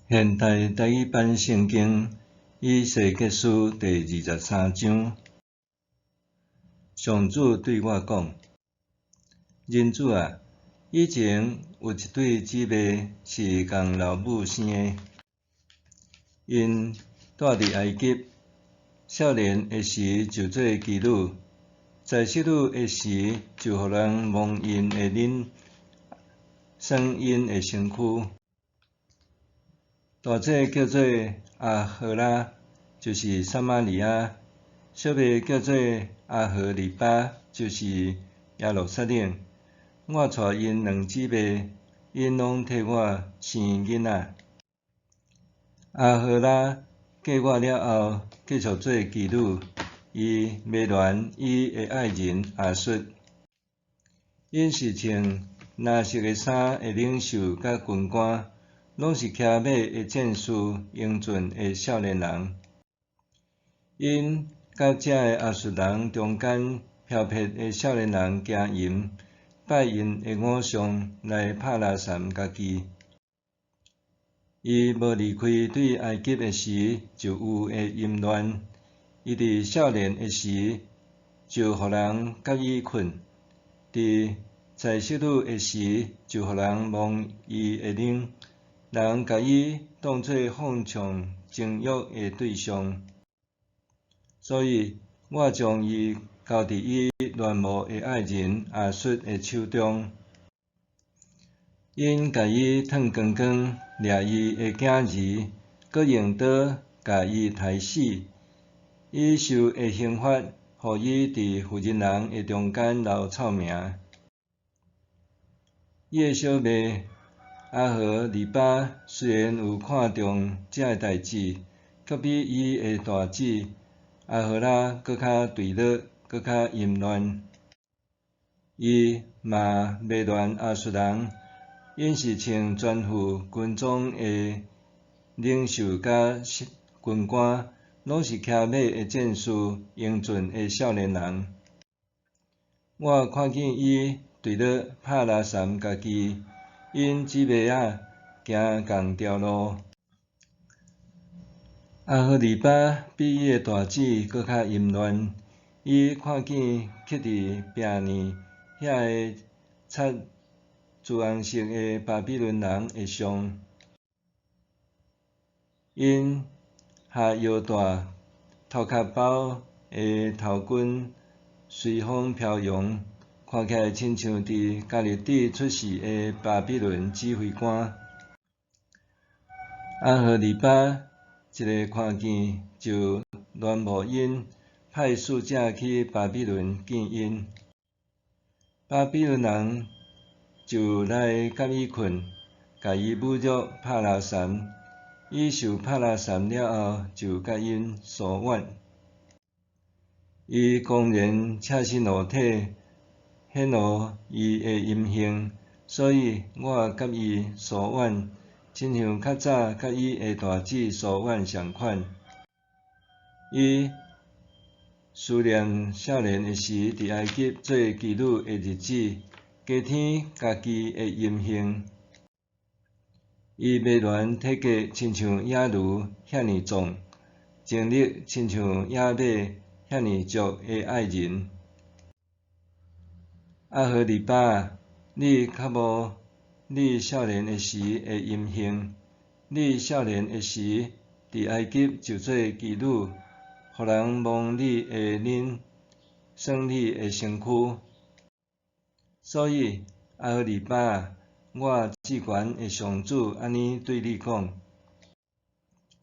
現代台語版聖經以西結書第23章，上主對我講：人子啊，以前有一對姊妹是仝老母生的，𪜶蹛佇埃及，少年的時就做妓女，在淑女的時就予人摸𪜶的奶，耍𪜶的身軀。大姐叫做阿荷拉，就是撒瑪利亞；小妹叫做阿荷里巴，就是耶路撒冷。我娶𪜶兩姊妹，𪜶攏替我生囡仔。阿荷拉嫁我了後，繼續做妓女，伊迷戀伊的愛人亞述。𪜶是穿藍色的衫的領袖佮軍官，攏是騎馬的戰士，英俊的少年人。𪜶佮這个亞述人中間飄撇的少年人行淫，拜𪜶的偶像來拍垃圾家己。伊無離開對埃及的時就有的淫亂，伊佇少年的時就予人佮伊睏，佇在淑女的時就予人摸伊的奶。人共伊當做放縱情慾的對象，所以我將伊交佇伊戀慕的愛人亞述的手中。𪜶共伊褪光光，掠伊的囝兒，閣用刀共伊刣死。伊受的刑罰，予伊佇婦人人的中間留臭名。伊的小妹阿荷里巴雖然有看重這个代誌，卻比伊的大姊阿荷拉閣較墜落，閣較淫亂。伊嘛迷戀亞述人，𪜶是穿全副軍裝的領袖佮軍官，攏是騎馬的戰士，英俊的少年人。我看見伊墜落拍垃圾家己。𪜶姊妹仔行仝條路。阿荷里巴比伊的大姊閣較淫亂，伊看見刻佇餅呢遐个漆朱紅色的巴比倫人的像，𪜶下腰帶、頭殼包的頭巾隨風飄揚。看起來親像佇迦勒底出世的巴比倫指揮官。阿荷里巴一个看見就戀慕𪜶，派使者去巴比倫見𪜶。巴比倫人就來佮伊睏，共伊侮辱拍垃圾。伊受拍垃圾了後，就佮𪜶疏遠。伊公然赤身露體，顯露伊的淫行，所以我佮伊疏遠，親像較早佮伊的大姊疏遠仝款。伊思念少年的時，佇埃及做妓女的日子，加添家己的淫行。伊迷戀體格親像野驢遐爾壯，精力親像野馬遐爾足的愛人。阿荷里巴，你較無你少年的時的淫行，你少年的時，佇埃及就做妓女，予人摸你的奶，耍你的身軀。所以，阿荷里巴，我至懸的上主按呢對你講：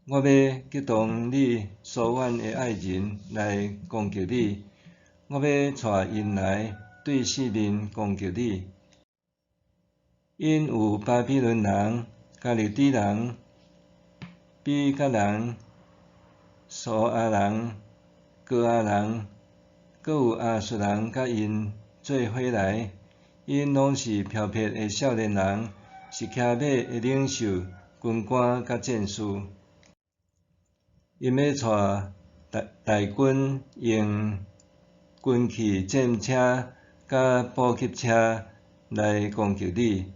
我欲激動你疏遠的愛人來攻擊你，我欲帶𪜶來對四面攻擊你。𪜶有巴比倫人、迦勒底人、比革人、蘇亞人、哥亞人，閣有亞述人佮𪜶做伙來，𪜶攏是飄撇的少年人，是騎馬的領袖、軍官佮戰士。𪜶欲帶大大軍用軍器戰車佮補給車來攻擊你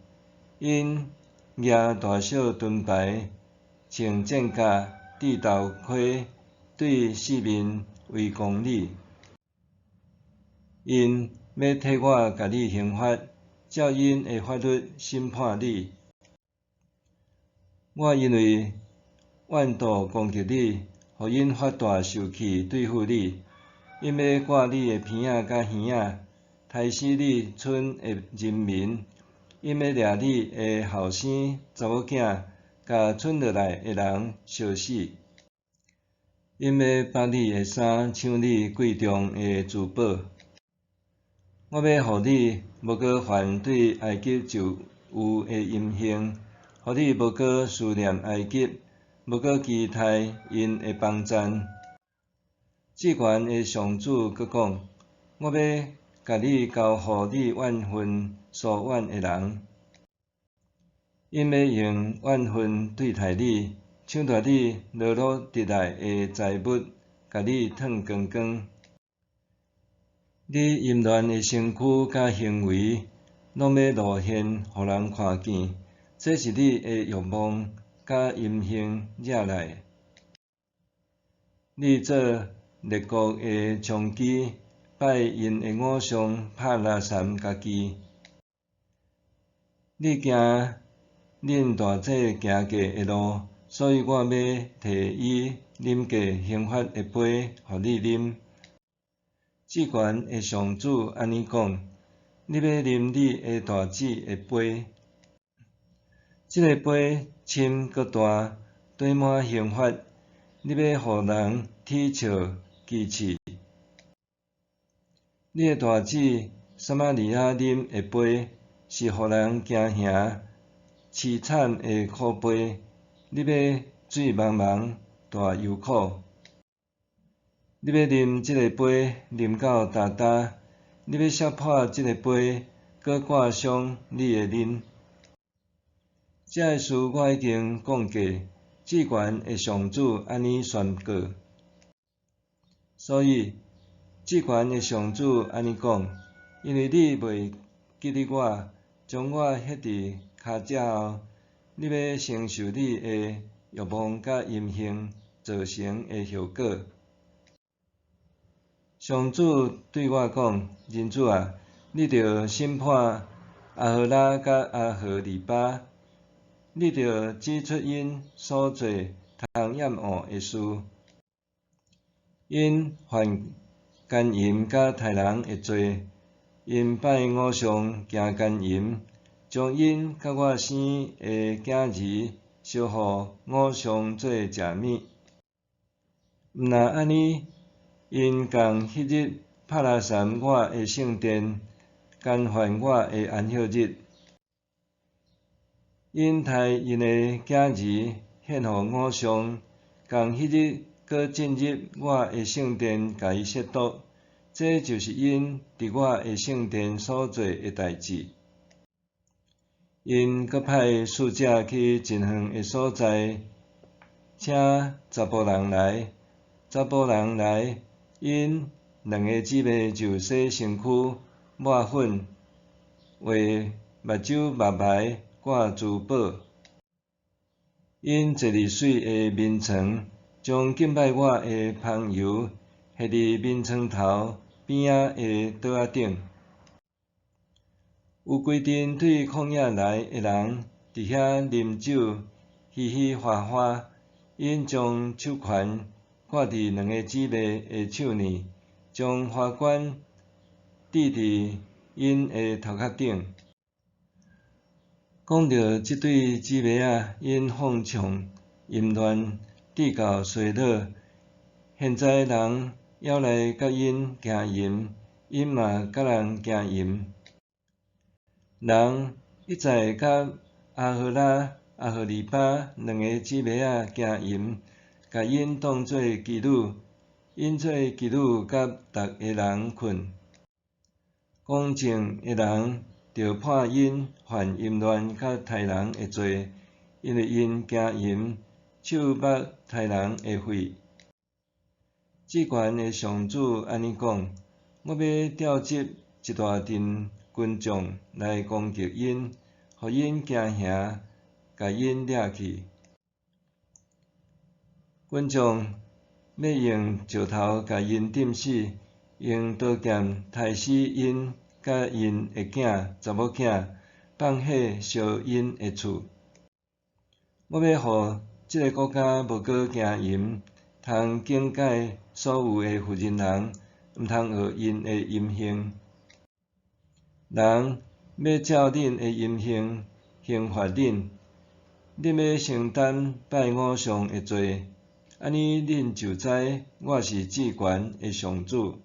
，𪜶舉大小盾牌，穿戰甲，戴頭盔，對四面圍攻你。𪜶欲替我共你刑罰，照𪜶的法律審判你。我因為怨妒攻擊你，予𪜶發大受氣對付你。𪜶欲割你的鼻仔佮耳仔，刣死你村的人民。𪜶欲掠你的後生查某囝，共剩落來的人燒死。𪜶欲剝你的衫，搶你貴重的珠寶。我欲予你無閣犯對埃及就有的淫行，予你無閣思念埃及，無閣期待𪜶的幫贊。至懸的上主閣講：我欲共你交予你怨恨所怨的人，𪜶欲用怨恨對待你，搶奪你勞碌得來的財物，共你褪光光。你淫亂的身軀佮行為，攏欲露現予人看見，這是你的欲望佮淫行惹來的。你做列國的娼妓，拜𪜶的偶像帕拉捫家己。你行恁大姐行過的路，所以我欲提伊啉過刑罰的杯，予你啉。至懸的上主按呢講：你欲啉你的大姊的杯，這个杯深閣大，堆滿刑罰，你欲予人恥笑譏刺。你的大姊撒瑪利亞啉的杯，是予人驚嚇、悽慘的苦杯，你欲水茫茫，大憂苦。你欲啉這个杯，啉到焦焦；你欲摔破這个杯，閣割傷你的臉。這个事我已經講過，至懸的上主按呢宣告。所以，至懸的上主按呢講：因為你袂記得我，將我歇佇跤跡後，你欲承受你的欲望佮淫行造成的後果。上主對我講：人子啊，你著審判阿荷拉佮阿荷里巴，你著指出𪜶所做通厭惡的事。𪜶犯姦淫佮刣人的罪，𪜶拜偶像行姦淫，將𪜶佮我生的囝兒燒予偶像做食物。毋若按呢，𪜶仝彼日拍拉捫我的聖殿，干犯我的安息日。𪜶刣𪜶的囝兒獻予偶像，仝彼日閣進入我的聖殿，共伊褻瀆，這就是𪜶佇我的聖殿所做的代誌。𪜶閣派使者去真遠的所在，請查埔人來，查埔人來，𪜶兩个姊妹就洗身軀、抹粉、畫目睭目眉、掛珠寶。𪜶坐佇媠的眠床，將敬拜我的香油獻佇眠床頭邊仔的桌仔頂。有規陣對曠野來的人佇遐啉酒，嘻嘻哈哈。𪜶將手環掛佇兩个姊妹的手鏈，將花冠戴佇𪜶的頭殼頂。講著這對姊妹仔，𪜶放縱淫亂，至到衰老。現在人猶來佮𪜶行淫，𪜶嘛佮人行淫。人一再佮阿荷拉、阿荷里巴兩个姊妹仔行淫，共𪜶當做妓女，𪜶做妓女佮逐个人睏。公正的人著判𪜶犯淫亂佮刣人的罪，因為𪜶行淫，手縛刣人的血。至懸的上主按呢講：我欲調集一大陣群眾來攻擊𪜶，予𪜶驚嚇，共𪜶掠去。群眾欲用石頭共𪜶釘死，用刀劍刣死𪜶佮𪜶的囝查某囝，放火燒𪜶的厝。我欲予這个國家無閣行淫，通警戒所有的婦人人，毋通學𪜶的淫行。人欲照恁的淫行刑罰恁，恁欲承擔拜偶像的罪，按呢恁就知我是至懸的上主。